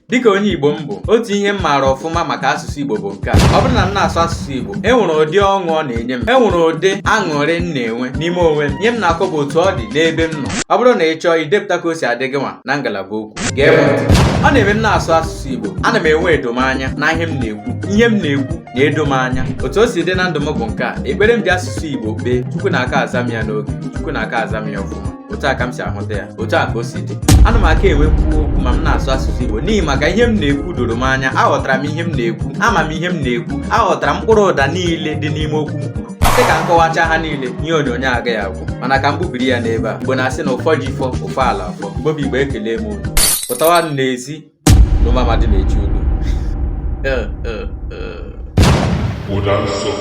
Dịka onye Igbo m bụ, otu ihe m maara ọfụma maka asụsụ Igbo bụ nke a: ọ bụrụ na m na-asụ asụsụ Igbo, e nwere ụdị ọṅụ ọ na-enye m, e nwere ụdị aṅụrị m na-enwe n'ime onwe m. Ihe m na-akọ bụ otu ọ dị n'ebe m nọ. Ọ bụrụ na ị chọọ idepụta ka o si adị gị nwa na ngalaba okwu, gee m ntị. Ọ na-eme m na-asụ asụsụ Igbo, ana m enwe edomanya na ihe m na-ekwu. Ihe m na-ekwu na-edo m anya. Otu o si dị na ndụ m bụ nke a: ekpere m ji asụsụ Igbo kpee, Chukwu na-aka aza m ya n'oge, Chukwu na-aka aza m ya ọfụma. Otu a ka m si ahụta ya, otu a ka o si dị. Ana m aka enwekwu okwu ma m na-asụ asụsụ Igbo, n'ihi maka ihe m na-ekwu doro m anya. Aghọtara m ihe m na-ekwu, ama m ihe m na-ekwu, aghọtara m mkpụrụ ụda niile dị n'ime okwu m kwuru. Sị ka m kọwachaa ha niile, ihe onyonyo agaghị agwụ, mana ka m gbubiri ya n'ebe a. Igbo na-asị na ụfọ ji fọ ụfọ ala fọ. Igbo bụ Igbo, ekele m unu. Pụtawa n'ezi na ụmụ amadi na-eche udo. Ụda nsọ.